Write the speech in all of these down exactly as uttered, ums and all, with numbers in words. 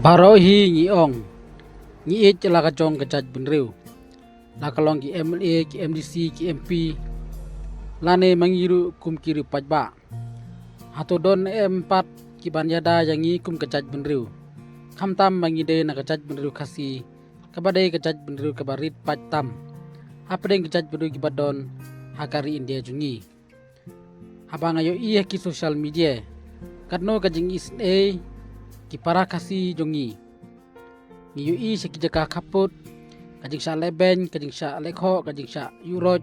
Baroh hi ngi ong, ngi ïeit la ka jong ka jaitbynriew, la ka long ki M L A, ki M D C, ki M P, lane ma ngi ruh kum ki riewpaidbah. Hato don em pat ki ban ïada ïa ngi kum ka jaitbynriew, khamtam ma ngi dei na ka jaitbynriew Khasi, kaba dei ka jaitbynriew kaba rit paid tam hapdeng ka jaitbynriew kiba don ha ka ri India jong ngi. Haba nga ïohi ha ki social media katno ka jingisynei ki para Khasi jong ngi, ngi ïohi sha ki jaka khappud ka jingshah lehbeiñ, ka jingshah lehkhoh, ka jingshah ïuh roit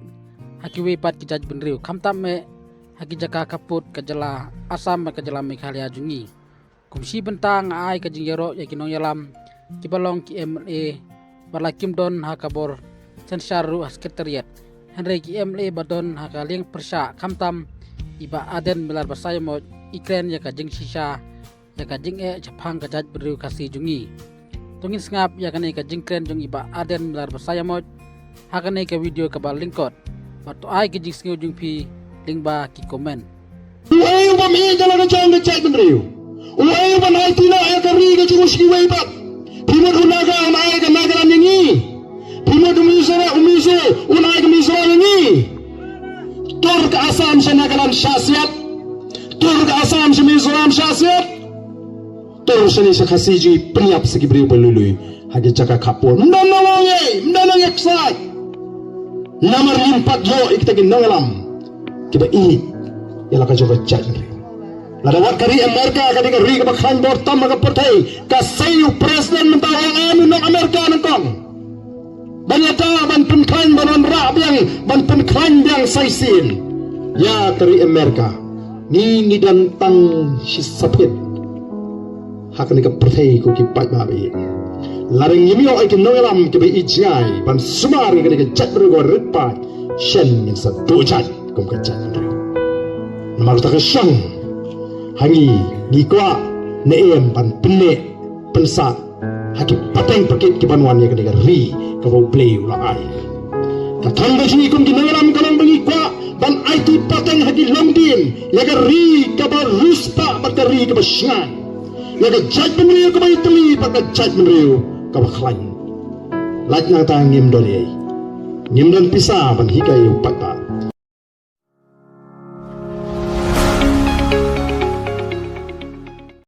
ha kiwei pat ki jaitbynriew, khamtam eh ha ki jaka khappud ka jylla Assam bad ka jylla Meghalaya jong ngi. Kum shi bynta nga ai ka jingïaroh ïa ki nongïalam kiba long ki M L A ba la kim don ha ka bor synshar ruh ha Secretariat, hynrei ki M L A ba don ha ka liang pyrshah, khamtam i Bah Ardent Miller Basaiawmoit, i kren ïa ka jingshisha ïa ka jingeh shaphang ka jaitbynriew Khasi jong ngi. To ngin sngap ïa kane ka jingkren jong i Bah Ardent Miller Basaiawmoit ha kane ka video kaba lyngkot, bad to ai ka jingsngew jong phi lyngba ki comment. Uei u bym ïeit ïa la ka jong ka jaitbynriew? Uei u ban aiti noh ïa ka ri ka jong u sha kiwei pat? Phi mut u Naga un ai ka Nagaland ïa ngi? Phi mut u Mizo, u Mizo un ai ka Mizoram ïa ngi? Tur ka Assam sha Nagaland shah siat. Tur ka Assam sha Mizoram shah siat. Tur shane sha Khasi jong ngi pynïap sa ki briew ba lui lui ha ki jaka khappud. Ym don nongïaksai, ym don nongïaksai. Namar ngim pat ïoh ïa kita ki nongïalam kiba ïeit ïa la ka jong ka jaitbynriew. Lada wat ka ri Amerika, ka dei ka ri kaba khlaiñ bor tam ha ka pyrthei, ka sei u president mynta u ong em u nong Amerika nyngkong ban ïada, ban pynkhlaiñ, ban wanrah biang, ban pynkhlaiñ biang sa shisien ïa ka ri Amerika. Ngi, ngi don tang shi saphit ha kane ka pyrthei ko ki paidbah ba ïeit. Lada ngim ïoh ïa ki nongïalam kiba ïeit jngai ban sumar ïa kane ka jaitbynriew kaba rit paid, shen ngin sa duh jait kum ka jaitbynriew. Namar kata ka shong ha ngi, ngi kwah ne em ban pynneh pynsah ha ki pateng pakit ki ban wan ïa kane ka ri kaba U Blei u la ai. Ka thong ka jong ngi kum ki nongïalam ka long ba ngi kwah ban aiti pateng ha ki longdien ïa ka ri kaba riewspah bad ka ri kaba shngaiñ, ïa ka jaitbynriew kaba ïatylli bad ka jaitbynriew kaba khlaiñ. Lait nangta ngim don ei, ngim don pisa ban hikai ïa u paidbah.